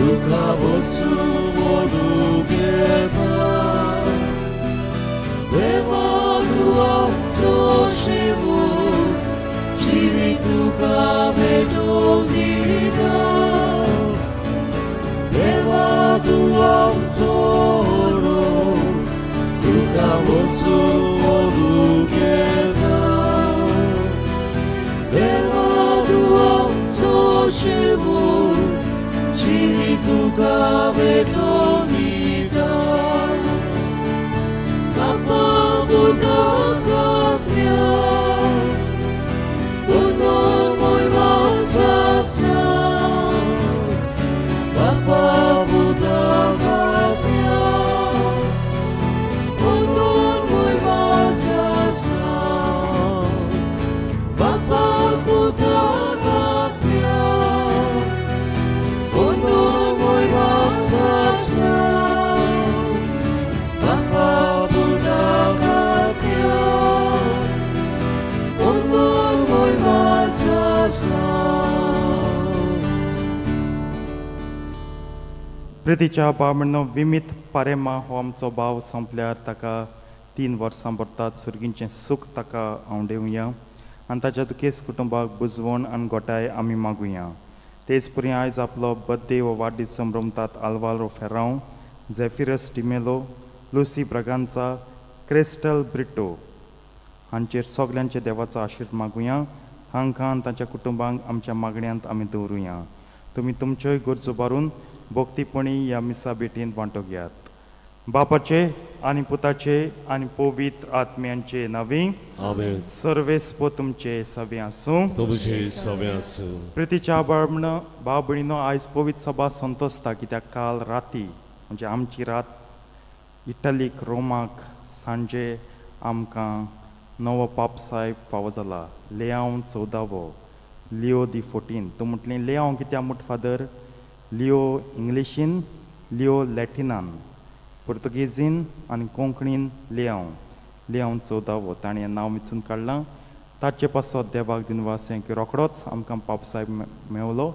तुका वचूं मोडूंक येता देवा तूं आमचो शिवू जिवीत तुका भेटोवन दिता देवा तूं आमचो तुका वचूं मोडूंक येता देवा तूं आमचो शिवू जिवीत तुका भेटोवन दिता बापा पुताक आत्म्या मोय वासासना बापा पुताक आत्म्या मोय वासासना बापा पुताक आत्म्या मोय वासासना बापा पुताक आत्म्या मोय वासासना. प्रितीच्या भाव विमीत पारेमा हो आमचो भाव सोंपल्यार ताका 3 वर्सां भरतात. सुर्गींचें सूख ताका आंवडेवया आनी ताच्या दुखेस्त कुटुंबाक बुजवण आनी गोठाय आमी मागुया. तेच परी आयज आपलो बर्थडे वो वाडदीस संभ्रमतात आल्वारो फेरांव, झेफिरस डिमेलो, लुसी ब्रागांचा, क्रिस्टल ब्रिटो हांचेर सगल्यांचे देवाचो आशिर्वाद मागुया. हांकां आनी तांच्या कुटुंबांक आमच्या मागण्यांत आमी दवरुया. तुमी तुमच्योय गरजो बारून भक्तीपणी ह्या मिसा भेटींत वांटो घेयात. बापाचे आनी पुताचे आनी पवित्र आत्म्यांचे नांवी. आमेन. सर्वेस्पो तुमचे सवे आसूं. तुमचे सवे आसूं. प्रितीच्या भाव भयणीनो, आयज पवित्र सभा संतोसता कित्याक काल राती म्हणजे आमची रात इटलीक रोमाक सांजे आमकां नवो पाप साहेब फावो जाला, लेयांव 14वो, लिओ दी 14. तूं म्हटलें लेयांव कित्याक म्हट फादर? लिओ इंग्लिशीन, लिओ लॅटिनान, पुर्तुगेजीन आनी कोंकणीन लेयांव, लेयांव 14वो ताणें हें नांव विचून काडलां. ताचे पासत देवाक दिनवास की रोखडोच आमकां पाप साहेब मेवलो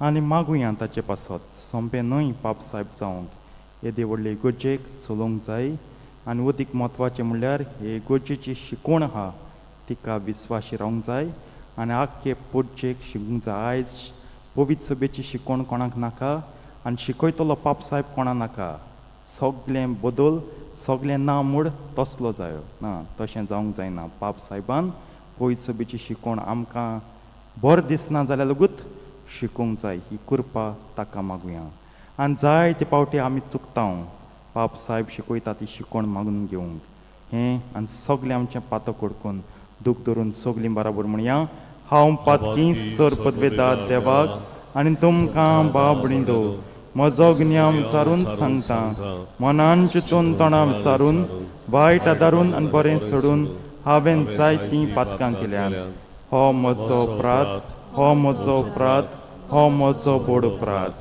आनी मागुया ताचे पासत. सोंपें न्हय पाप साहेब जावंक, येदे व्हडले इगर्जेक चलोवंक जाय आनी अदीक म्हत्वाचें म्हणल्यार हे इगर्जेची शिकवण आहा तिका विस्वाशी रावंक जाय आनी आख्खे पोटजेक शिकूंक जाय. आयज पवित्र सभेची शिकवण कोणाक नाका आनी शिकयतलो पाप साहेब कोणा नाका. सगलें बदल, सगलें ना म्हूण तसलो जायो ना, तशें जावंक जायना. पाप साहेबान पवित्र सभेची शिकवण आमकां बरें दिसना जाल्यार लेगूत शिकोवंक जाय. ही कृपा ताका मागुया. आनी जायते पावटी आमी चुकता पाप साहेब शिकयता ती शिकवण मागून घेवंक. हें आनी सगलें आमचें पातो कडकून दूख धरून सगलीं बराबर म्हणया, हांव पातकी सर पदवेदार देवाक आनी तुमकां बाबणीदो म्हजो गिन्यान विचारून सांगता, मनान चिंतून तोंडां विचारून वायट आदारून आनी बरें सोडून हांवें जायतीं पातकां केल्यात. हो म्हजो अपराध, हो म्हजो अपराध, हो म्हजो बोड अपराध.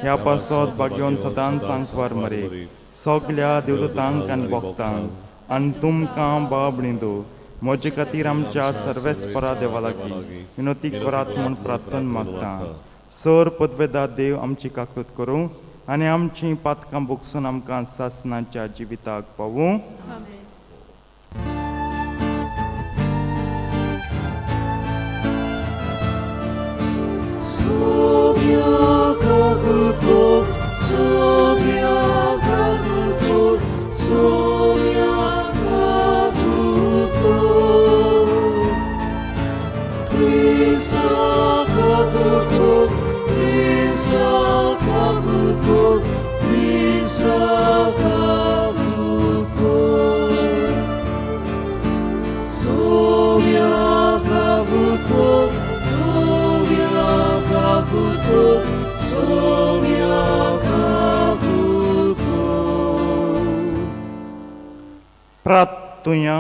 ह्या पासत भाग्योन सदांच सांगवार मरे सगल्या देवदूतांक आनी भक्तांक आनी तुमकां बाबणीदो म्हजे खातीर आमच्या सर्वेस्परा देवा लागीं विनोती करात म्हूण प्रार्थना मागता. सर पदवेदा देव आमची काकृत करूं आनी आमची पातकां बोगसून आमकां सासनाच्या जिविताक पावूं. प्रार्थुया.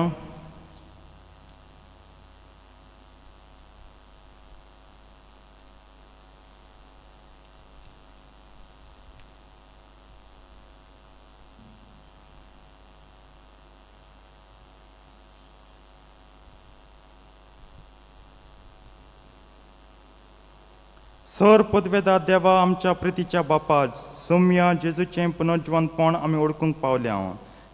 सर पदवेदा देवा आमच्या प्रितीच्या बापा सोम्या जेजूचें पुनर्जिवनपण आमी ओळखूंक पावल्या.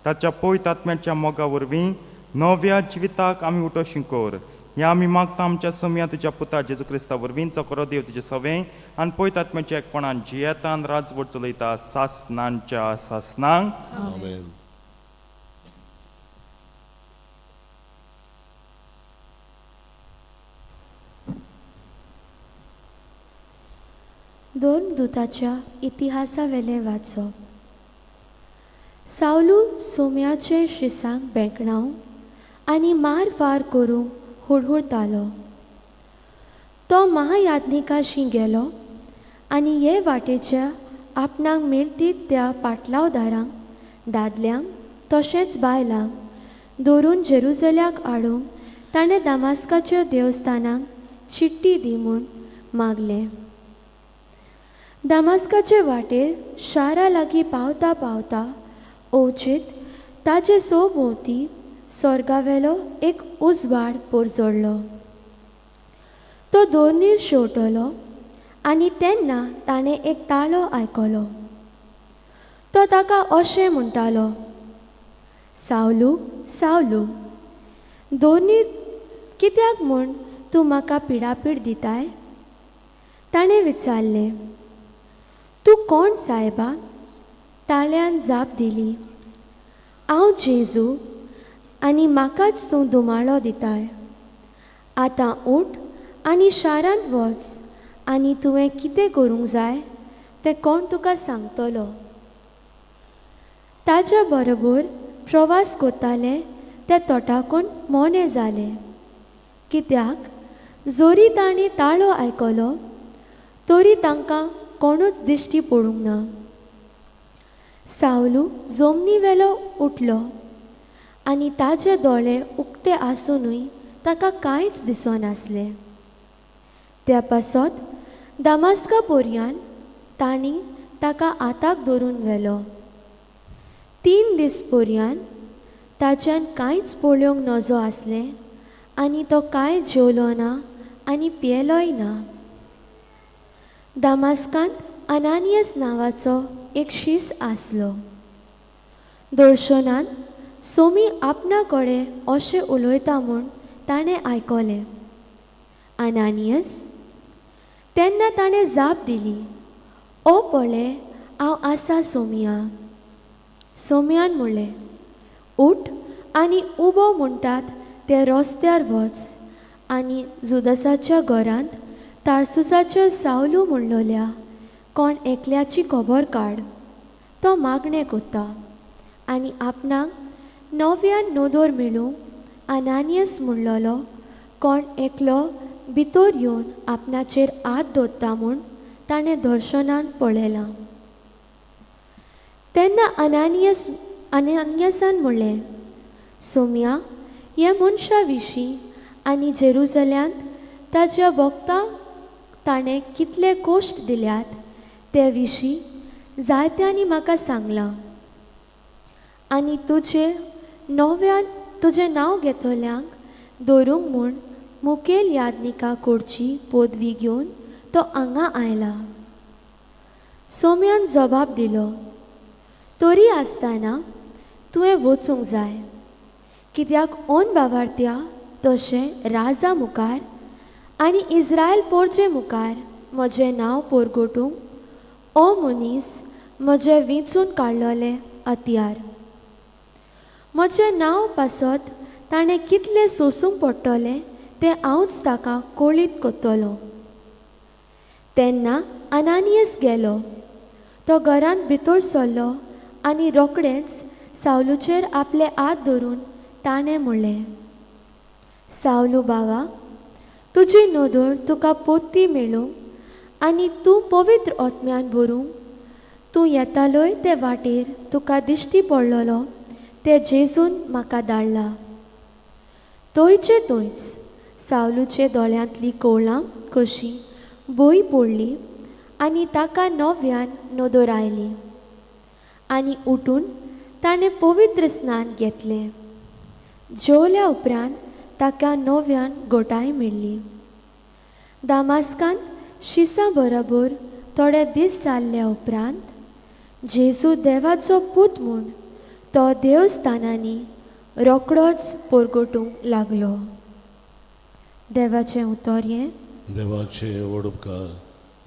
ताच्या पवित्र आत्म्याच्या मोगा वरवीं नव्या जिविताक आमी उठो शिंकोर. ह्या आमी मागता आमच्या सोम्या तुज्या पुता जेजू क्रिस्ता वरवीं, चकरो देव तुजें सवें आनी पवित्र आत्म्याच्या एकपणान जियेतान राजवट चलयता सासनांच्या सासनांक. आमेन. दोन दुताच्या इतिहासावेलें वाचप. सावलू सोम्याचे शिसांक बेंकणाव आनी मार फार करूंक हुडहुडतालो. तो महायाज्ञिकाशी गेलो आनी हे वाटेच्या आपणाक मेळटीत त्या पाटलावदारांक, दादल्यांक तशेंच बायलांक धरून जेरुजल्याक हाडूंक ताणें दामास्काच्या देवस्थानाक चिट्टी दी म्हूण मागलें. दामास्काचे वाटेर शारा लागीं पावता पावता अवचीत ताजे सोभोंवती स्वर्गावेलो एक उजवाड पोरजोडलो. तो दोनीर शेंवटलो आनी तेन्ना ताणें एक ताळो आयकलो. तो ताका अशें म्हणटालो, सावलू सावलू, दोनीर कित्याक म्हूण तूं म्हाका पिडापीड दिताय? ताणें विचारलें, तूं कोण सायबा? ताळ्यान जाप दिली, हांव जेजू आनी म्हाकाच तूं धुमाळो दिताय. आतां उठ आनी शारांत वच आनी तुवें कितें करूंक जाय तें कोण तुका सांगतलो. ताज्या बरोबर प्रवास करताले ते तोटाकून मोने जाले, कित्याक जोरी तांणी ताळो आयकलो तरी तांकां कोणूच दिश्टी पडूंक ना. सावलू जमनी वेलो उठलो आनी ताजे दोळे उक्ते आसुनूय ताका कांयच दिसनासलें. त्या पासत दामास्का पोरयान तांणी ताका हाताक धरून व्हेलो. 3 दीस पोरयान ताच्यान कांयच पळोवंक नजो आसलें आनी तो कांय जेवलो ना आनी पियेलोय ना. दामास्कांत अनानियस नांवाचो एक शीस आसलो. दर्शनांत सोमी आपणा कडेन अशें उलयता म्हूण ताणें आयकलें, अनानियस. तेन्ना ताणें जाप दिली, ओ पळय हांव आसा सोमिया. सोमियान म्हणलें, उठ आनी उबो म्हणटात ते रस्त्यार वच आनी जुदसाच्या घरांत तारसुसाच्यो सावलू म्हणलोल्या कोण एकल्याची खबर काड. तो मागणें कोत्ता आनी आपणाक नव्यान नदर मेळूंक अनानियस म्हणलोलो कोण एकलो भितर येवन आपणाचेर हात दवरता म्हूण ताणें दर्शनान पळयलां. तेन्ना अनानियसान म्हणलें, सोम्या, ह्या मनशा विशीं आनी जेरुजल्यांत ताज्या भक्तांक ताणें कितले कोश्ट दिल्यात ते विशीं जायत्यांनी म्हाका सांगलां आनी तुजें नव्यान तुजें नांव घेतल्यांक धरूंक म्हूण मुखेल यादनिका कडची पदवी घेवन तो हांगा आयला. सोम्यान जबाब दिलो, तरी आसतना तुवें वचूंक जाय, कित्याक ओन बावारत्या तशें राजा मुखार आनी इस्रायल पोरचे मुखार म्हजें नांव पोरगोटूंक ओ मनीस म्हजें विंचून काडलोलें हत्यार. म्हजें नांव पासत ताणें कितलें सोसूंक पडटलें तें हांवच ताका कळीत करतलो. तेन्ना अनानियस गेलो. तो घरांत भितर सरलो आनी रोखडेंच सावलूचेर आपले हात धरून ताणें म्हणलें, सावलू बाबा, तुजी नदर तुका पोत्ती मेळूंक आनी तूं पवित्र आत्म्यान भरूंक तूं येतालोय ते वाटेर तुका दिश्टी पडलेलो ते जेजून म्हाका धाडला. थंयचे थंयच सावलूचे दोळ्यांतली कोवळां कशी भंय पडली आनी ताका नव्यान नदर आयली आनी उठून ताणें पवित्र स्नान घेतलें. जेवल्या उपरांत ताका नव्यान गोटाय मेळ्ळी. दामास्कांत शिसां बरोबर थोडे दीस जाल्ल्या उपरांत जेजू देवाचो पूत म्हूण तो देवस्थानांनी रोकडोच पोरगोटूंक लागलो. देवाचें उतर हें. देवाचे व्हड उपकार.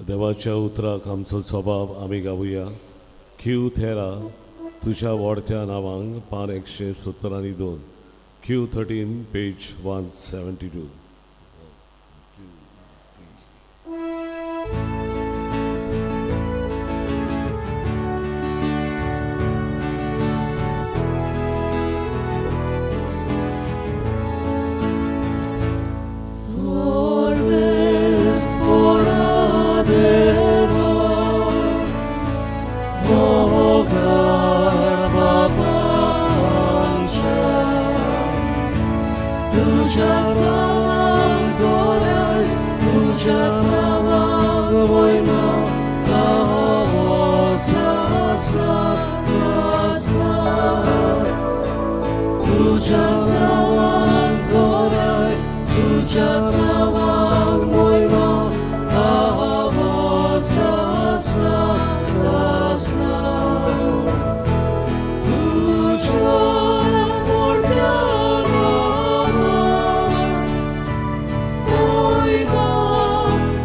देवाच्या उतराक आमचो सबाव आमी गावया. क्यू 13 तुज्या वाडत्या नांवांक, पान 172, Q 13, page 172. तुझ्या नांवान दोराय, तुझ्या नांवान मोयमा गावो सासना सासना. तुझ्या मोठ्या नांवान मोयमा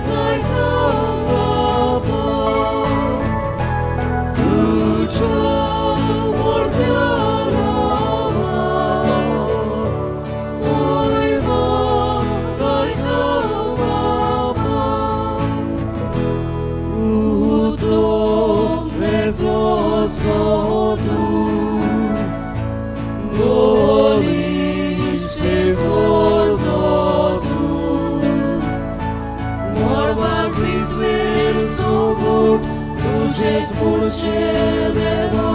गायता बाबा. तुझ्या मोठ्या नांवान मोयमा गायता बाबा. उतो मेगलोसो तूं, बोलिste स्वर्गातूं. मळबाक पृथ्वीर सोगूट तुजेच म्हणचे देवा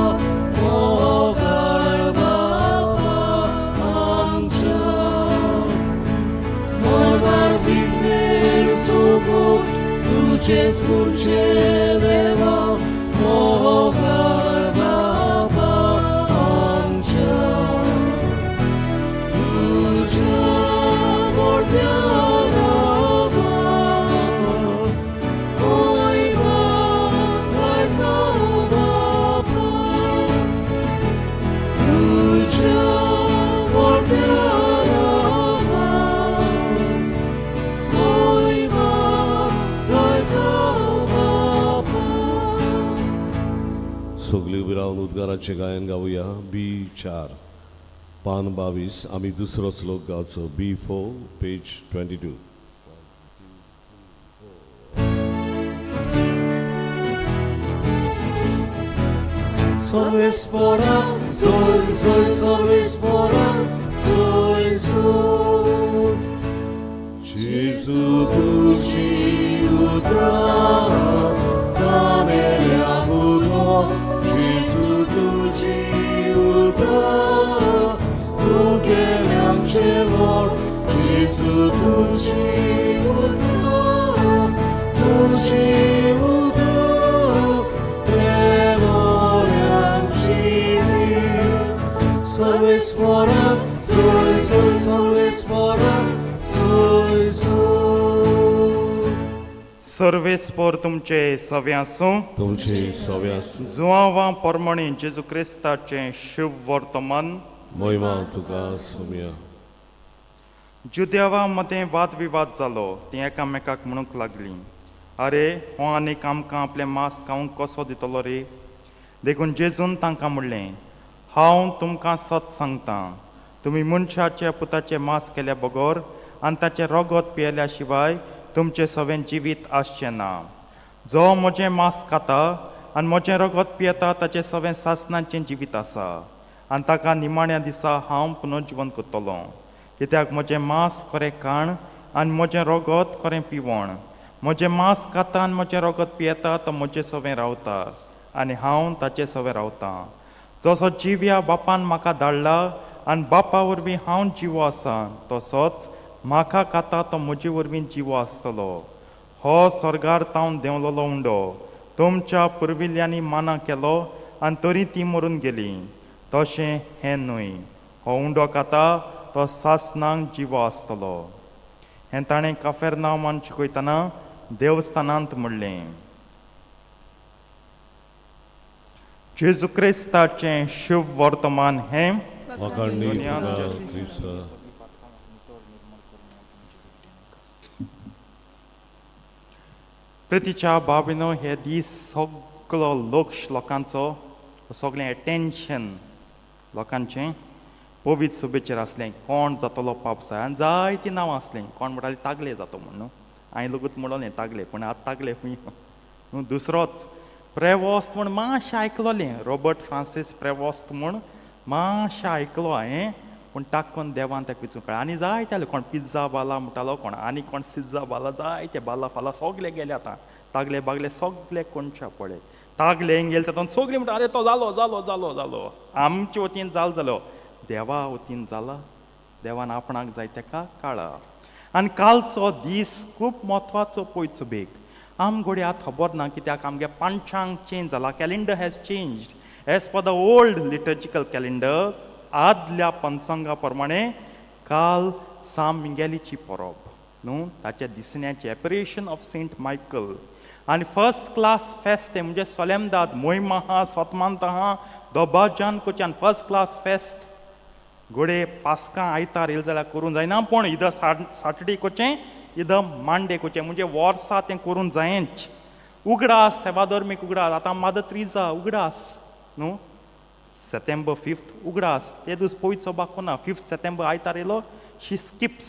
मोगाळ बाबा आमच्या. मळबार पृथ्वीर सोगूट तुजेच म्हणचे देवा मोगाळ बाबा आमच्या. तुझ्या मोठ्या नांवान मोयमा गायता बापा. तुझ्या मोठ्या नांवान मोयमा गायता बापा. सगळी उबी रावन उद्गाराचें गायन गावया. बी 4, पान 22. आमी दुसरो श्लोक गावचो. B 4, page 22. सर्वेस्पोरा सोय सोय, सर्वेस्पोरा सोय सोय. जेजू तुजी उतरां तानेल्या उदक. जेजू तुजी उतरां उगेल्यांचे व्हड. जेजू तुजी उतरां, तुजी उतरां देवाची. सर्वेस्पोरा सोय सोय, सर्वेस्पोरा सोय सोय. सर्वेस्पोर तुमचे सवे आसूं. तुमचे सव्यास. जुआंवा परमणी जेजू क्रिस्ताचें शुभ वर्तमान. मोहिमा तुका सोम्या. जुदेवा मदें वादविवाद जालो. तीं एकामेकाक म्हणूंक लागलीं, आरे, हो आनीक आमकां आपलें मांस खावंक कसो दितलो रे? देखून जेजून तांकां म्हणलें, हांव तुमकां सत सांगतां, तुमी मनशाच्या पुताचें मांस केल्या बगर आनी ताचें रगत पियेल्या शिवाय तुमचें सवें जिवीत आसचें ना. जो म्हजें मांस खाता आनी म्हजें रगत पियेता ताचें सवें सासणाचें जिवीत आसा आनी ताका निमाण्या दिसा हांव पुनर्जिवन करतलो. कित्याक म्हजें मांस खरें खाण आनी म्हजें रगत खरें पिवण. म्हजें मांस खाता आनी म्हजें रगत पियेता तो म्हजें सवें रावता आनी हांव ताचे सवें रावतां. जसो जिव्या बापान म्हाका धाडला आनी बापा वरवीं हांव जिवो आसा, तसोच म्हाका खाता तो म्हजे वरवीं जिवो आसतलो. हो स्वर्गार तावन देंवलोलो उंडो तुमच्या पुर्विल्ल्यांनी माना केलो आनी तरी ती मरून गेली. तशें हें न्हय, हो उंडो खाता तो सासणांक जिवो आसतलो. हें ताणें काफेरनांवान शिकयतना देवस्थानांत म्हणलें. जेजू क्रिस्ताचें शुभ वर्तमान हें. वाखाणणी तुका क्रिस्ता. प्रितीच्या बाबीनो, हे दीस सगळो लक्ष लोकांचो, सगळें एटेन्शन लोकांचें पवित्र सभेचेर आसलें. कोण जातलो पाप साय आनी जायतीं नांवां आसलीं. कोण म्हणटाले तागले जातो म्हूण न्हू, हांवें लोकूच म्हणलें तागले, पूण आतां तागले खंय न्हू, दुसरोच प्रेवोस्त म्हूण मातशें आयकलोलें, रॉबर्ट फ्रांसीस प्रेवोस्त म्हूण मातशें आयकलो हांवें, पूण ताका देवान ताका विचूंक कळ्ळें. आनी जायते आसले, कोण पिझ्झा बाला म्हणटालो, कोण आनी कोण सिझ्झा बाला, जायते बाला फाला सगले गेले आतां, तागले बागले सगले कोणच्या पळय तागले गेले तातूंत सगळीं म्हणटा, आरे तो जालो जालो जालो जालो, आमचे वतीन जालो जालो, देवा वतीन जाला, देवान आपणाक जाय तेका काळा. आनी कालचो दीस खूब म्हत्वाचो पयचो बेग आम घोडये आतां खबर ना, कित्याक आमगे पंचांग चेंज जाला. Calendar has changed as per the old liturgical calendar. आदल्या पंचांगा प्रमाणे काल साम मिंगेलीची परब न्हू, ताच्या दिसण्याचें एपरेशन ऑफ सेंट मायकल आनी फर्स्ट क्लास फेस्त, म्हणजे सोलेमदाद मोहिम आहा, सोतमांत आहा, दोबाजान कोच्यान फर्स्ट क्लास फेस्त. घोडये पास्कां आयतार येयले जाल्यार करूंक जायना, पूण इद सॅटर्डे कोचें, इद मांडे कोचें, म्हणजे वर्सा तें करूंक जायेंच. उगडास सेवाधर्मीक उगडास, आतां मादर त्रिजा उगडास न्हू, सप्टेंबर 5 उगडास, ते दीस पयचो बाको ना, 5 सप्टेंबर आयतार येयलो, शी स्किप्स,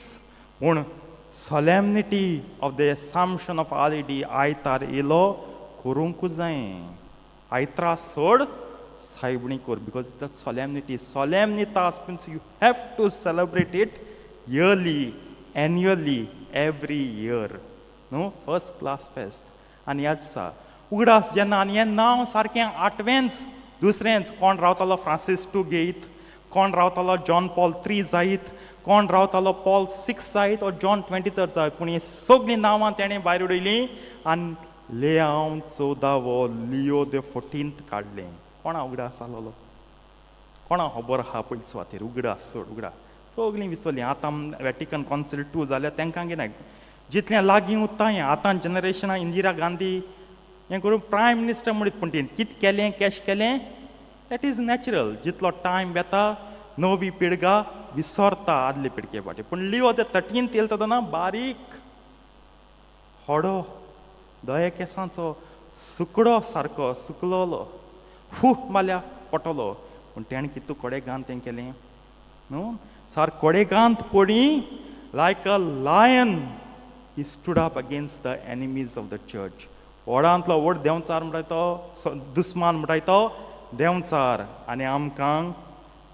पूण solemnity of the Assumption of Our Lady आयतार येयलो करूंकूच जाय. आयतरा सोड सायबणी कर, because the solemnity, solemnitas means you have to celebrate it yearly, annually, every year न्हू, फर्स्ट क्लास फेस्त. आनी ह्याच दिसा उगडास जेन्ना, आनी हें नांव सारकें आठवेंच दुसरेंच, कोण रावतालो फ्रांसीस टू घेयत, कोण रावतालो जॉन पॉल थ्री जायत, कोण रावतालो पॉल सिक्स जायत ओ जॉन 23 जायत, पूण ही सगळीं नांवां तेणें भायर उडयलीं आनी लेआंव चवदावो, लियो the 14th काडलें. कोणा उगडास जालोलो? कोणा खबर आहा? पयले सुवातेर उगडास चड उगडास सगळीं विसरलीं. आतां वॅटिकन कॉन्सिल टू जाल्यार तांकां कितें जितलें लागीं उत्ता हें आतां जनरेशनां इंदिरा गांधी हें करून प्रायम मिनिस्टर म्हणीत, पूण तेणी कितें केलें, कॅश केलें, that is natural. जितलो टायम वेता नवी पिळगा विसरता आदले पिळगे फाटी. पूण लिओ the 13th येयलो तेन्ना बारीक होडो दये केंसांचो सुकडो सारको सुकलोलो, फू मारल्या पडटलो, पूण तेणें कितू कोडेगांत तें केलें न्हू, सार कोडेगांत पडी, like a lion he stood up against the enemies of the church. व्हडांतलो व्हड देंवचार म्हणटाय तो, दुस्मान म्हणटाय तो देंवचार. आनी आमकां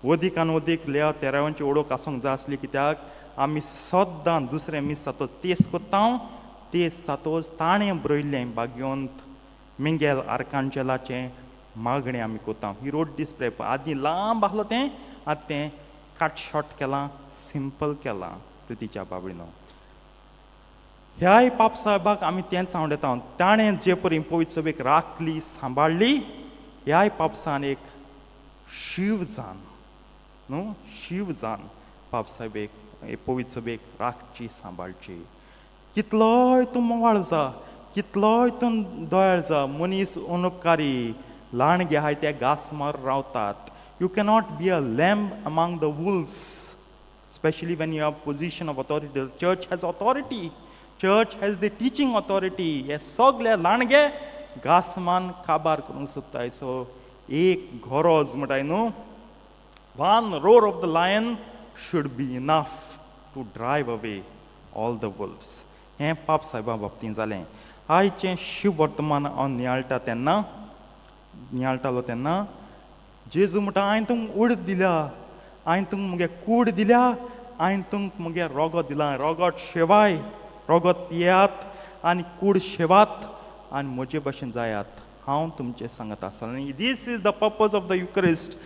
वदीक आनी वदीक लेवा तेरावांची ओळख आसूंक जाय आसली, कित्याक आमी सद्दां दुसरें मीस जातो तेस कोत्ता, तेस जातोच ताणें बरयल्लें भाग्यवंत मिंगेल आर्कांजेलाचें मागणें आमी कोता. ही रोड दीस प्रे आदीं लांब आसलो तें, आतां तें कट शॉर्ट केलां, सिंपल केलां. प्रितीच्या बाबडीनो, ह्याय पाप साहेबाक आमी तेंच आवडटा, ताणें जे परी पवित्र सभेक राखली सांबाळ्ळी, ह्याय पापसान एक शिव जान न्हू, शिव जान पाप साहेबेक पवित्र सभेक राखची सांबाळची. कितलोय तूं मोवाळ जा, कितलोय तूं दोयाळ जा, मनीस अनुपकारी लांडगे आहाय ते घास मार रावतात. You cannot be a lamb among the wolves, especially when you have position of authority. The church has authority. Church has the teaching authority. हे सगळे लांडगे घासमान काबार करूंक सोदताय. सो एक गरज म्हणटाय न्हू, one roar of the lion should be enough to drive away all the wolves. हें पाप साहेबा बाबतींत जालें. आयचें शिव वर्तमान हांव नियाळटा तेन्ना, नियाळटालो तेन्ना, जेजू म्हणटा, हांवें तुमकां उड दिल्या, हांवें तुमकां मुगे कूड दिल्या, हांवें तुमकां मुगे रोगत दिलां, रोगत शेवाय, रोगत पियात आनी कूड शेवात आनी म्हजे भशेन जायात, हांव तुमचें सांगत आसा. आनी this is the purpose of the Eucharist.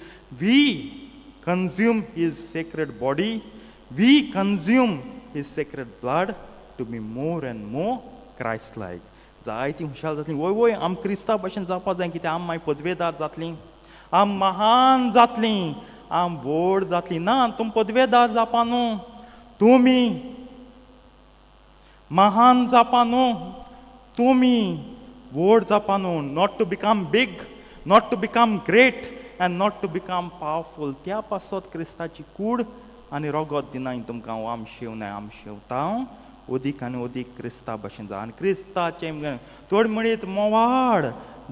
We consume his sacred body, we consume his sacred blood to be more and more Christ like. जायतीं हुशार जातलीं, वय वय, आम क्रिस्ता भशेन जावपा जाय, कित्याक आम मागीर पदवेदार जातलीं, आम महान जातलीं, आम व्हड जातलीं. ना, तुम पदवेदार जावपा न्हू, तुमी महान जावपा न्हू. तुमी व्हड जावपा न्हू, not to become big, not to become great and not to become powerful. त्या पासत क्रिस्ताची कूड आनी रोगोत दिनाय तुमकां. हो आम शेवनाय, आम शेवता अदीक आनी अदीक क्रिस्ता भशेन जा. आनी क्रिस्ताचें थोड म्हणीत मोवाळ,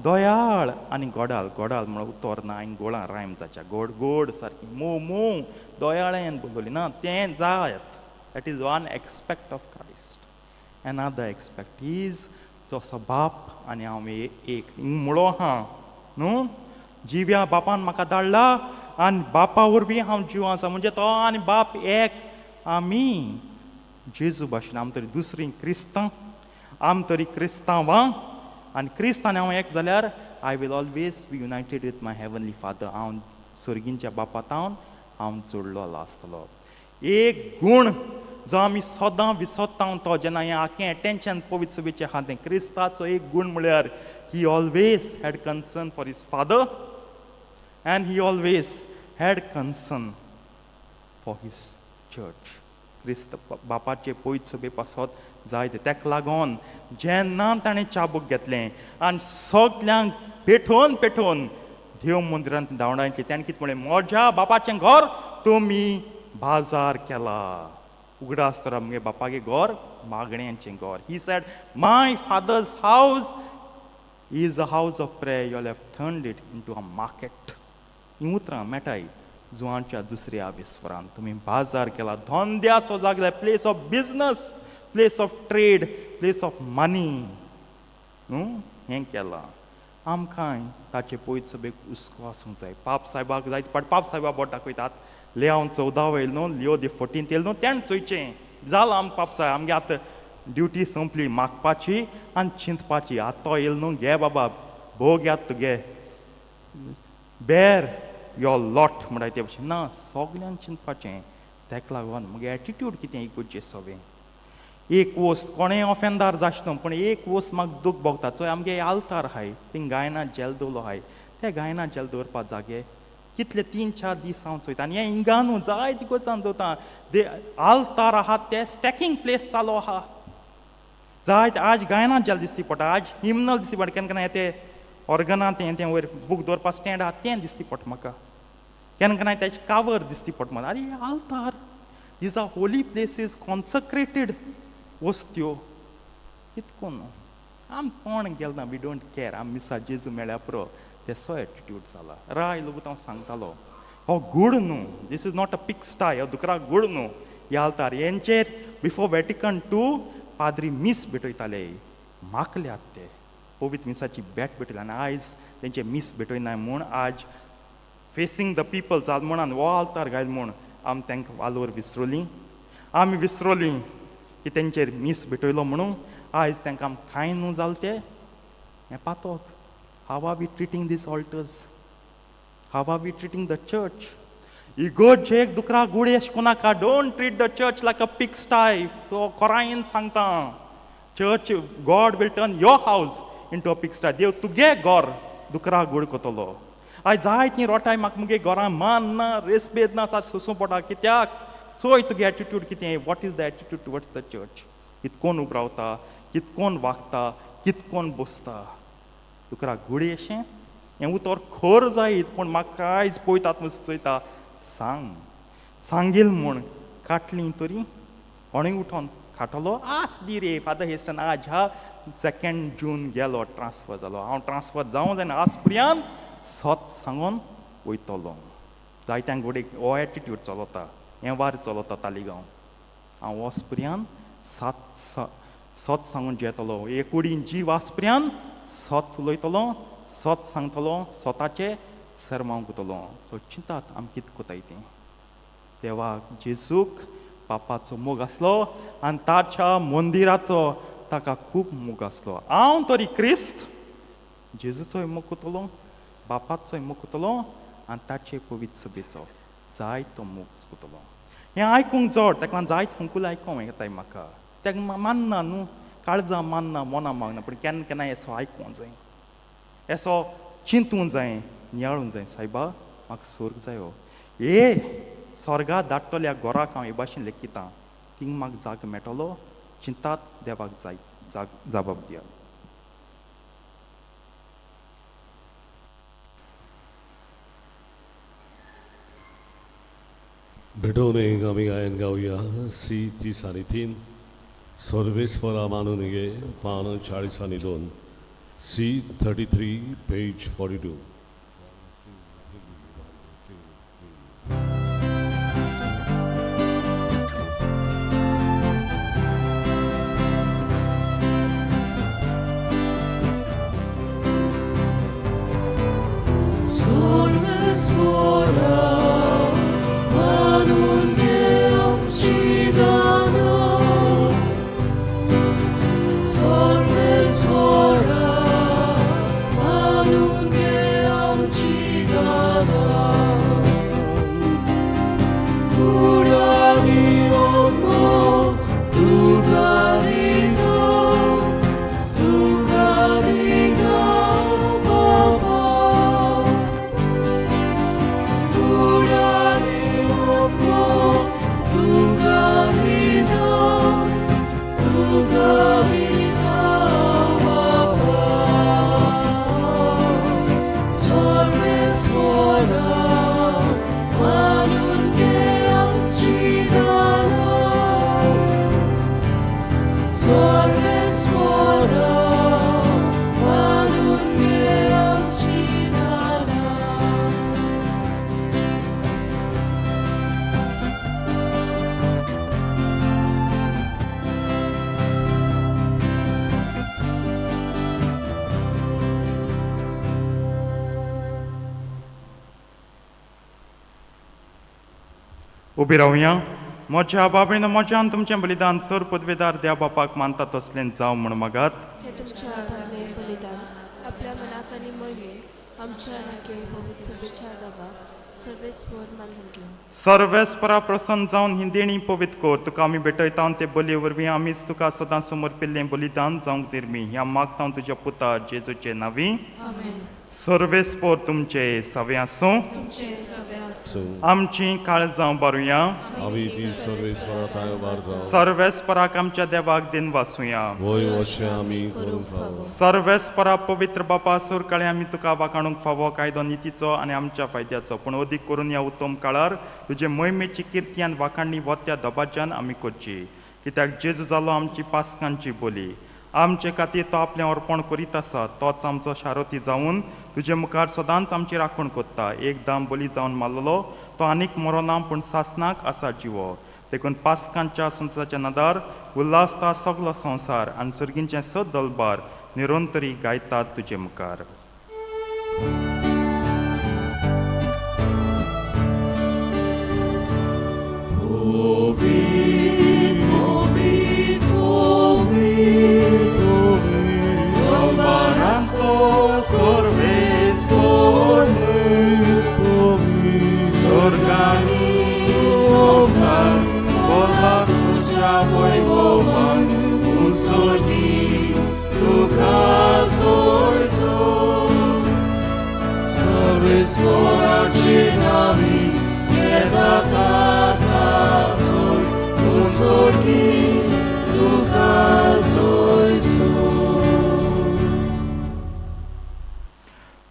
दयाळ आनी गोडाल. गोडाल म्हणून उतर ना, हांवें गोळां रायम जाच्या गोड गोड सारकी मोव मोव दयाळेन बोलली ना तें जायत. That is one aspect of Christ. Another aspect is जसो बाप आनी हांव एक मुळो आहा न्हू, जिव्या बापान म्हाका धाडला आनी बापा वरवीं हांव जीव आसा. म्हणजे तो आनी बाप एक. आमी जेजू भाशेन, आम तरी दुसरीं क्रिस्तांव, आम तरी क्रिस्तांवां आनी क्रिस्त आनी हांव एक जाल्यार I will always be united with my heavenly Father. हांव सर्गींच्या बापातावन हांव जोडलेलो आसतलो. एक गूण जो आमी सदां विसरता तो जेन्ना हें आखें एटेन्शन पवित्र सभेचें आहा तें क्रिस्ताचो एक गूण म्हळ्यार he always had concern for his Father and he always had concern for his church. क्रिस्त बापाचे पवित्र सभे पासत जायते. तेका लागून जेन्ना ताणें चाबूक घेतलें आनी सगल्यांक पेठोवन पेठोवन देव मंदिरांत धांवडायतली, ताणें कितें म्हणलें? म्हज्या बापाचें घर तुमी बाजार केला. उगडास तर आमगे बापागे घर मागण्यांचें घर. He said, "My Father's house is a house of prayer. You have turned it into a market." ही उतरां मेळटाय जुवांच्या दुसऱ्या विस्वरान. तुमी बाजार केला, धंद्याचो जागले, place of business, place of trade, place of money न्हू हें केलां. आमकांय ताचे पयत सभेक हुस्को आसूंक जाय. पाप साहेबाक जायते फावट पाप साहेबा बोट दाखयतात. लेहांव 14 येयल न्हू, लिओ दी 14 येयल न्हू, तेणें चोयचें जालां. आम पाप साहेब आमगे आतां ड्युटी सोंपली मागपाची आनी चिंतपाची. आतां तो येयल न्हू, घे बाबा भोग यात तुगे, बेर your lot म्हणटा ते भशेन ना. सगल्यांक चिंतपाचें. तेका लागून मुगे एटिट्यूड कितें इगोर्जे सगळें एक वस्त कोणेय ऑफेंदार जाश न्हू, पूण एक वस्त म्हाका दूख भोगता. चोय, आमगे आल्तार आहाय, थिंग गायना जेल दवरलो आहाय. ते गायना जेल दवरपा जागे कितले 3-4 दीस हांव चोयता आनी हें हिंगा न्हू, जायते गोसान चोयता, दे आल्तार आहा ते स्टॅकींग प्लेस जालो आहा. जायते आज गायना जेल दिसती पडटा, आज हिमनल दिसती पडटा. केन्ना केन्ना ते ऑर्गनां तें तें वयर बूक दवरपा स्टँड आहा तें दिसती पडटा म्हाका. केन्ना केन्ना तेजे कावर दिसती पडटा म्हाका. आरे, आल्तार, these are holy places, consecrated वस्त्यो. कितको न्हू आम कोण गेल ना, we don't care. आम मिसा जेजू मेळ्ळ्या पुरो, तेसो एटिट्यूड जाला. राय लोक हांव सांगतालो, हो गूड न्हू, this is not a pigsty. हो दुकरा गूड न्हू ह्या आल्तार. हेंचेर बिफोर वेटिकन टू पाद्री मीस भेटयताले. माकल्यात ते पवित्र मिसाची भेट भेटयली आनी आयज तेंचे मीस भेटयनाय म्हूण आज फेसींग the people जाल म्हूण आनी हो आल्तार घायल म्हूण आमी तांकां वालोर विसरली. आमी विसरली की तेंचेर मीस भेटयलो म्हणून आयज तांकां आमी कांय न्हू जाल ते. हें पातोक. How are we treating these altars? How are we treating the church? इगोर्जेक दुकरा गुडी अशें कोनाका. Don't treat the church like a pigsty. तो कोरायन सांगता, church, God will turn your house into a pigsty. देव तुगे घोर दुकरा गुड कोतलो. आयज जाय ती रोटाय म्हाका मुगे घरां मान ना, रेस्पेद ना, सात सोसूं पडटा. कित्याक? चोय तुगे एटिट्यूड कितें. What is the attitude towards the church? कितकोन उब रावता, कितकोन वागता, कितकोन बसता, तुका गुडी अशें. हें उतर खर जायत, पूण म्हाका आयज पळयतात म्हूण सुचयता. सांग सांगील म्हूण काटली तरी कोणूय उठोन खाटलो आस दी रे. फादर हेस्टन आज हा 2 जून गेलो, ट्रान्सफर जालो. हांव ट्रान्सफर जावं जायना, आज पर्यंत सत सांगोन वयतलो. जायत्यांक गोडेक हो एटिट्यूड चलता, हें वार चलता तालिगांव. हांव वच पर्यंत सात सत सांगून जेतलो. एक कुडीन जीव आस पर्यंत सत उलयतलो, सत सांगतलो, स्वताचे सरमांव गुतलो. सो चिंतात आमी कितें कोताय तें. देवाक, जेजूक पापाचो मोग आसलो आनी ताच्या मंदिराचो ताका खूब मोग आसलो. हांव तरी क्रिस्त जेजूचोय मोग कोतलो, बापाचोय मोग कोतलो आनी ताचे पवित्र सभेचो जायतो मोग कोतलो. हें आयकूंक जड. ताका लागून जायत हुंकूल आयकूंक येताय म्हाका. ताका मानना न्हू, काळजां मानना, मनां मागना, पूण केन्ना केन्ना येसो आयकूंक जाय, येसो चिंतूंक जाय, नियाळूंक जाय. सायबा, म्हाका सोर्ग जायो. ए स्वर्गा धाडटल्या गोराक हांव हे भाशेन लेखिता. थिंग म्हाका जाग मेळटलो. चिंतात, देवाक जाय जाग जबाब दिया. भेटोवणेक आमी गायन गावया सी 30 आनी 3 सर्वेस्परा मानून गे पान 40 आनी 2 सी 33 पेज 42. उबी रावया. म्हज्या बाबेन म्हज्यान तुमचें बलिदान सर पदवेदार देव बापाक मानता तसलें जावं म्हूण मागात. हे तुमच्या हातांतलें बलिदान आपल्या मनाक आनी मोहिमेक आमच्या नाके पवित्र सभेच्या दबाक सर्वेस्पर मानून घेवं. सर्वेस्परा प्रसन्न जावन ही देणी पवित्र कर. तुका आमी भेटयता ते बलये वरवीं आमीच तुका सदां समर्पिल्लें बलिदान जावंक निर्मी. ह्या मागता तुज्या पुता जेजूचे नांवी. आमेन. सर्वेस्पर तुमचे सवे आसूं. तुमचे सवे आसूं. आमची काळजां बारुया. आमी ती सर्वेस्परा थांय उबारता. सर्वेस्पराक आमच्या देवाक दिन वासूया. वय अशें आमी करूंक फावो. सर्वेस्परा पवित्र बापा सुरकाळे आमी तुका वाखाणूंक फावो कायदो नितीचो आनी आमच्या फायद्याचो, पूण अदीक करून ह्या उत्तम काळार तुजे मोहिमेची किर्ती आनी वाखाणणी वत्या दबाज्यान आमी करची. कित्याक जेजू जालो आमची पास्कांची बोली. आमचे खातीर तो आपलें अर्पण करीत आसा. तोच आमचो शारोती जावन तुजे मुखार सदांच आमची राखण करता. एकदां बली जावन मारलेलो तो आनीक मरोना, पूण सासनाक आसा जिवो. देखून पास्कांच्या संवसाराच्या नदार उल्हासता सगलो संवसार आनी सर्गींचें सद दलबार निरंतरी गायतात तुजे मुखार.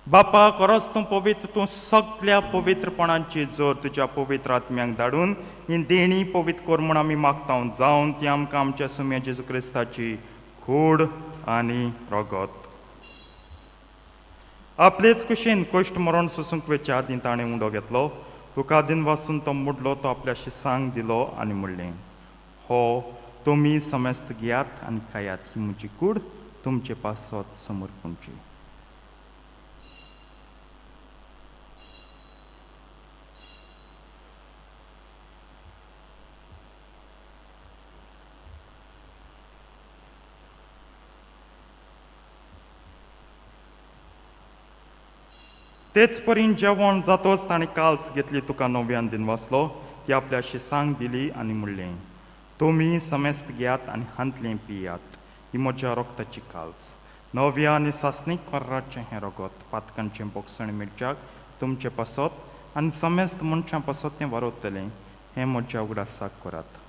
बापा खरोच तूं पवित्र, तूं सगल्या पवित्रपणाची जोर तुज्या पवित्र आत्म्यांक धाडून ही देणी पवित्र कर म्हूण आमी मागता. जावन ती आमकां आमच्या सुम्या जेजू क्रिस्ताची कूड आनी रगत. आपलेच कुशीन कश्ट मरण सोसूंक वेच्या आदीं ताणें उंडो घेतलो. तुका दिन वासून तो मुडलो. तो आपल्या शिसांक दिलो आनी म्हणलें, हो तुमी समेस्त घेयात आनी खायात. ही म्हजी कूड तुमचे पासत समर्पणची. तेच परीन जेवण जातोच ताणें काल्स घेतली. तुका नव्यान दिन वाचलो. ती आपल्या शिसांक दिली आनी म्हणलें, तुमी समेस्त घेयात आनी हांतलें पियात. ही म्हज्या रगताची काल्स, नव्या आनी सासणीक कोर्राचें हें रगत पातकांचें बोगसण मिरच्याक तुमचे पासत आनी समेस्त मनशां पासत तें वारवतलें. हें म्हज्या उगडासाक करात.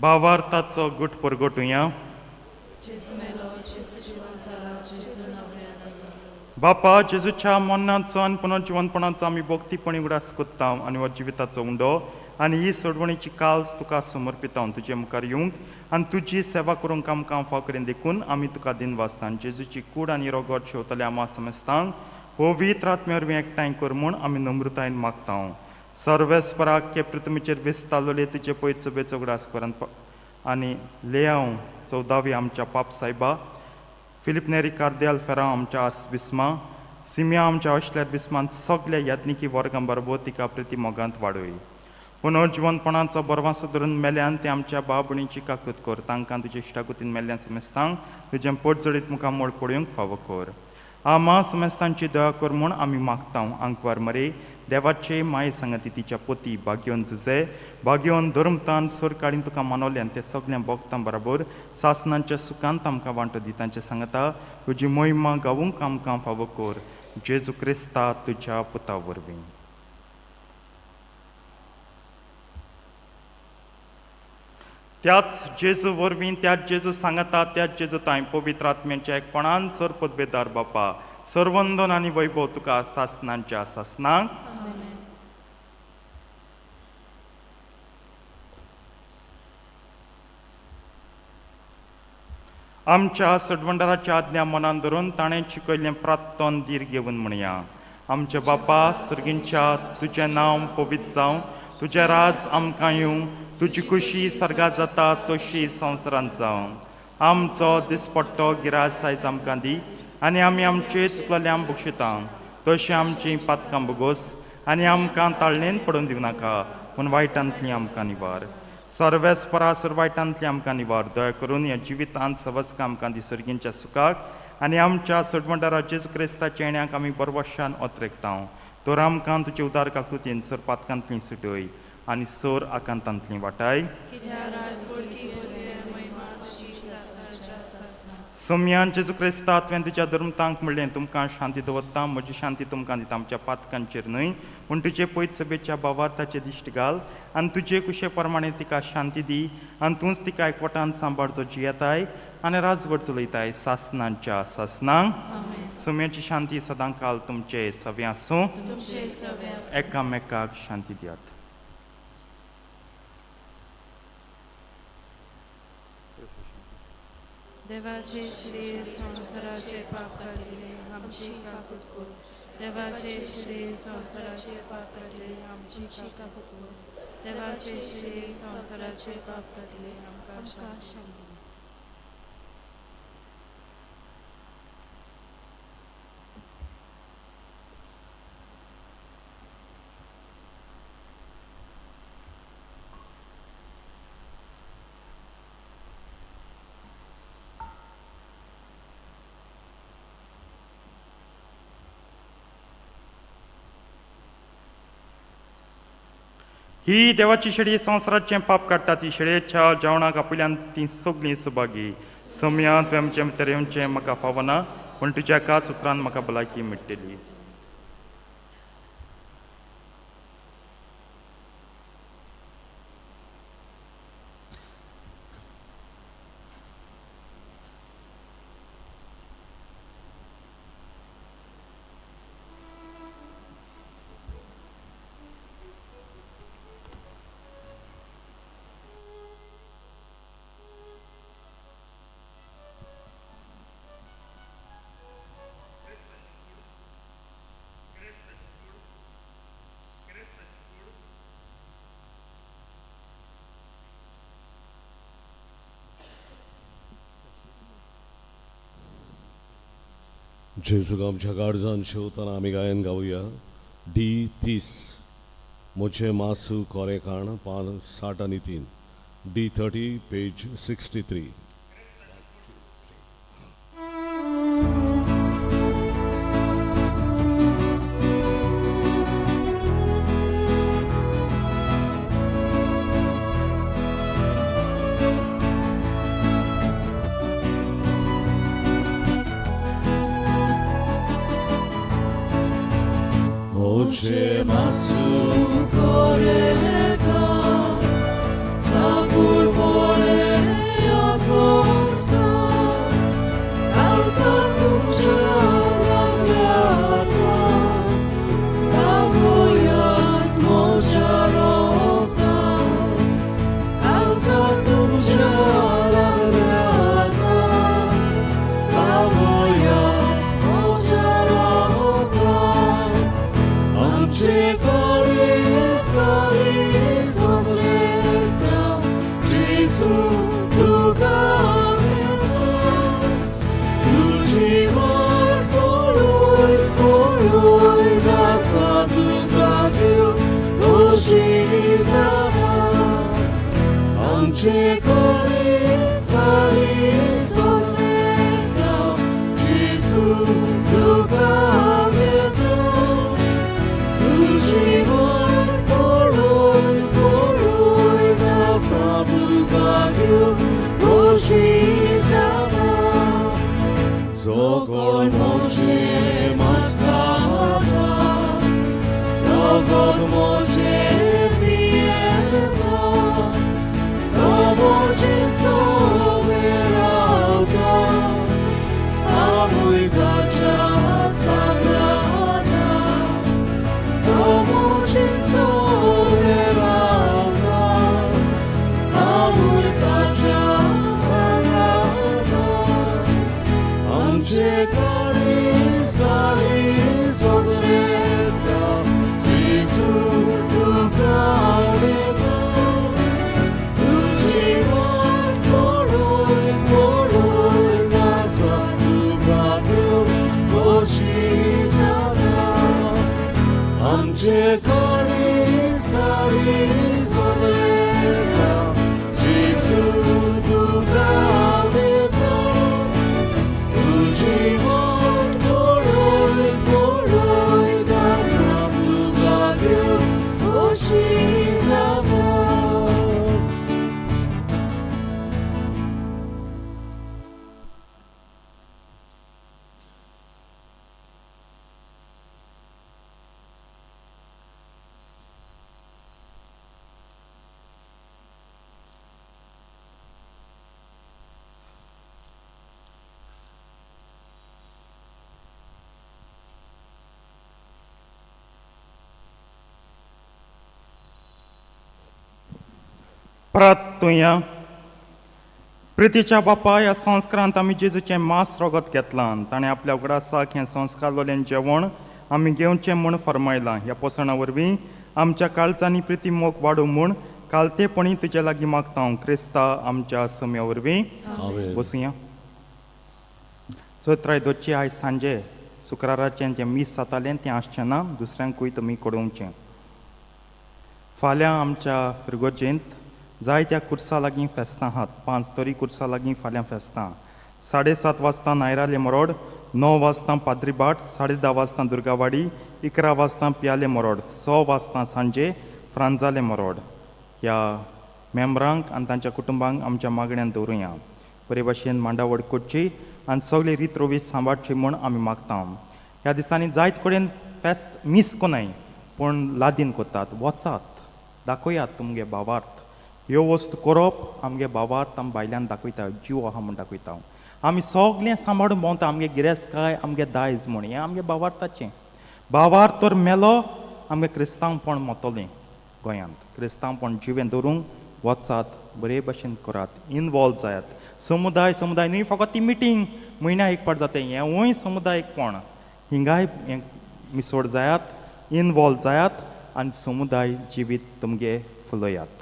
भावार्थाचो गुट परगटुया. बापा जेजूच्या मरणाचो आनी पुनर्जिवनपणाचो आमी भक्तीपणी उगडास कोत्ता आनी हो जिविताचो उंडो आनी ही सोडवणीची काल्स तुका समर्पिता. तुजे मुखार येवंक आनी तुजी सेवा करूंक आमकां फाव करीन देखून आमी तुका दिनवासता. जेजूची कूड आनी रोगट शेवतले आमा समजतांक पवित्र आत्म्या वरवीं एकठांय कर म्हूण आमी नम्रतायेन मागता. सर्वेस्पराक के पृथ्वीचेर विस्तारलेले तुजे पयत सभेचो उगडास कर आनी लेयांव चौदावी आमच्या पाप सायबा, फिलीप नेरी कार्देल फेरांव आमच्या आर्स बिस्मा, सिमिया आमच्या अशल्यार बिस्मान सगल्या याज्ञिकी वर्गां बरोबर तिका प्रिती मोगांत वाडय. पुनर्जिवनपणाचो बरवासो धरून मेल्यान ते आमच्या भाव भयणीची काकूत कर. तांकां तुजे इश्टागतीन मेल्ल्यान समेस्तांक तुजें पोट जडीत मुखार मोड पळोवंक फावो कर. आमा समेस्तांची दया कर म्हूण आमी मागता. आंकवार मरे देवाचे माये सांगाती तिच्या पोती भाग्योन जुजे भाग्योन धर्मतान सरकारीन तुका मानवल्यान ते सगळ्या भोगतां बरोबर सासनांच्या सुखांत आमकां वांटो दी. तांचे सांगता तुजी मोहिमा गावूंक आमकां फावो कर. जेजू क्रिस्ता तुज्या पुता वरवीं. त्याच जेजू वरवीं, त्याच जेजू सांगता, त्याच जेजू तांय पवित्र आत्म्याच्या एकपणान सर पदवेदार बापा सर्वंदन आनी वैभव तुका सासनांच्या सासनांक. आमच्या सडवंडाराच्या आज्ञा मनान धरून ताणें शिकयल्लें प्रार्थन धीर घेवन म्हणया. आमच्या बापा सर्गींच्या, तुजें नांव पवित्र जावं, तुजें राज आमकां येवं, तुजी खुशी सर्गात जाता तशी संवसारांत जावं. आमचो दिसपट्टो गिराज आयज आमकां दी आनी आमी आमचे चुकलेल्या बक्षिता तशें आमचीं पातकां बोगोस आनी आमकां ताळणेन पडून दिवं नाका, पूण वायटांतली आमकां निवार. सर्वेस्परा सर वायटांतली आमकां निवार. दया करून ह्या जिवितांत सवस्का आमकां दी सर्गींच्या सुखाक आनी आमच्या सडवंडारा जेजू क्रिस्ताच्या येण्याक आमी बरवशान ओतरेकता. तर आमकां तुजे उदार काकुतीन सर पातकांतली सुटय आनी सर आकांतांतली वाटाय. सोम्यान जेजू क्रिस्ता तुवें तुज्या धर्मतांक म्हणलें, तुमकां शांती दवरता, म्हजी शांती तुमकां दिता. आमच्या पातकांचेर न्हय पूण तुजे पयत सभेच्या भावार्थाचे दिश्ट घाल आनी तुजे कुशे प्रमाणे तिका शांती दी आनी तूंच तिका एकवटान सांबाळ जो जियेताय आनी राजवट चलयताय सासनांच्या सासनांक. सोम्याची शांती सदां काल तुमचे सवे आसूं. एकामेकाक शांती दियात. देवाचे श्री संवसाराचे पाप काडले आमची काकूत कर. देवाचे श्री संवसाराचे पाप काडले आमची काकूत कर. देवाचे श्री संवसाराचे पाप काडले आमकां शांती. ही देवाची शेळी संवसाराचें पाप काडटा. ती शेळयेच्या जेवणाक आपल्यान ती सगळीं सुभागी. सम्या तुवें आमचें भितर येवचें म्हाका फावना, पूण तुज्या एकाच उतरान म्हाका भलायकी मेळटली. जेजूक आमच्या काळजान शेवतना आमी गायन गावया. डी 30 म्हजें मासू कोरें खाण, पान 60 आनी 3, डी 30 पेज 63. Moje masu koreka, zapur por आमचे काळीज काळीज वदरेता जेजू तुका उडयता तुजी वाट पळय पळय दासा तुका घेवन खोशी जाता आमचे काळीज काळीज वदरेता जेजू तुका उडयता तुजी वाट पळय पळय दासा तुका घेवन खोशी जाता जो कोण म्हजें मास्काता रगत म्हजें पियेता तो म्हजें सोबें रावता हांवूय ताच्या सांगाता तो म्हजें सोबें रावता हांवूय ताच्या सांगाता आमचे काळीज काळीज वदरेता जेजू तुका उडयता तुजी वाट पळय पळय दासा तुका घेवन खोशी जाता आमचे काळीज काळीज वदरेता जेजू तुका उडयता तुजी वाट पळय पळय दासा तुका घेवन खोशी जाता. प्रार्थुया. प्रितीच्या बापा, ह्या संस्कारांत आमी जेजूचें मांस रगत घेतलां. ताणें आपल्या उगडासाक हें संस्कार जेवण आमी घेवचें म्हूण फर्मायलां. ह्या पोसणा वरवीं आमच्या काळजांनी प्रिती मोग वाडूं म्हूण कालतेपणी तुजे लागीं मागता हांव, क्रिस्ता आमच्या सम्या वरवीं. आमेन. बसुया. चौत्राय दोची आयज सांजे शुक्राराचें जें मीस जातालें तें आसचें ना, दुसऱ्यांकूय तुमी कडोवचें. फाल्यां आमच्या फिरगोजेंत जायत्या कुर्सा लागीं फेस्तां आहात. 5 तरी कुर्सा लागीं फाल्यां फेस्तां. 7:30 वाजता नायराले मरोड, 9 वाजता पाद्रीबाट, 10:30 वाजता दुर्गावाडी, 11 वाजता पियाले मरोड, 6 वाजता सांजे फ्रांजाले मरोड. ह्या मेंबरांक आनी तांच्या कुटुंबांक आमच्या मागण्यान दवरुया. बरे भाशेन मांडावळ करची आनी सगळी रीत रोवीस सांबाळची म्हूण आमी मागता. ह्या दिसांनी जायत कडेन फेस्त मीस कोनाय पूण लादीन करतात. वचात, दाखयात तुमगे भावार्थ. ह्यो वस्तू करप आमगे भावार्थ आमी भायल्यान दाखयता, जीव आहा म्हूण दाखयता. आमी सगळें सांबाळून भोंवता, आमगे गिरेस्तकाय आमगे दायज म्हूण. हें आमगे भावार्थाचें. भावार्थ तर मेलो, आमगे क्रिस्तांवपण मोतलें. गोंयांत क्रिस्तांवपण जिवें दवरूंक वचात, बरे भशेन करात, इनवॉल्व जायात. समुदाय समुदाय न्हय फकत ती मिटींग म्हयन्या एक पाट जाता, हेंवूय समुदायीकपण. हिंगाय हें मिसोड जायात, इनवॉल्व जायात आनी समुदाय जिवीत तुमगे फुलयात.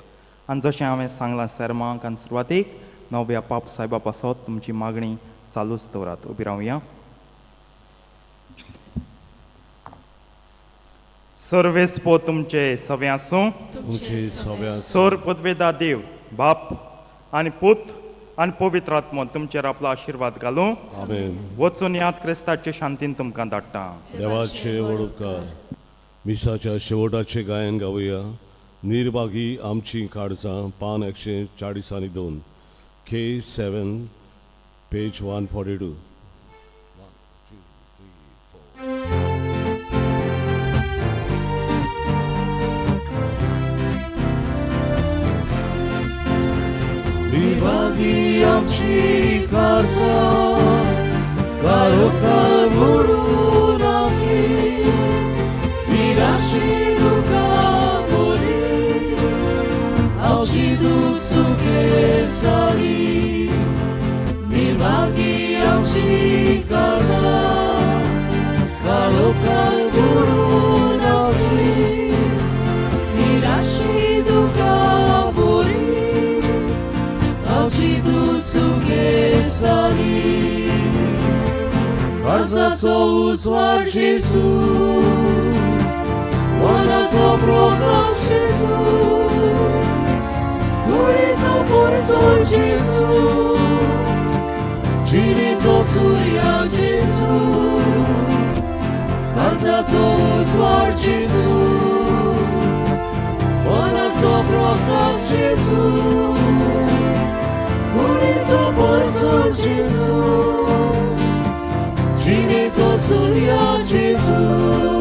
आनी जशें हांवें सांगलां सेर्माक आनी सुरवातीक, नव्या पाप सायबा पासत तुमची मागणी चालूच दवरात. उबी रावया. सर्वेस्पो तुमचे सवे आसूं. तुमचे सगळ्या. सोर पदवेदा देव बाप आनी पूत आनी पवित्र आत्मो तुमचेर आपलो आशिर्वाद घालूं. आमेन. वचून याद, क्रिस्ताचे शांतीन तुमकां धाडटा. देवाचे व्हड उपकार. मिसाच्या शेवटाचे गायन गावया, निर्भागी आमची काळजां, पान 142, K7, page 142. निर्भागी आमची काळजां, काळोखार बुडून आसली, निराशी दुकां बरी, आमची दूख सुखे सारी. निर्भागी आमची काळजां, काळोखार बुडून आसली. उजवाड जेजू, मनाचो प्रकाश जेजू, कुडीचो परसो जेजू, जिणेचो सुर्या जेजू, काळजाचो उजवाड जेजू, मनाचो प्रकाश जेजू, कुडीचो परसो जेजू, जिणेचो सुर्या जेजू.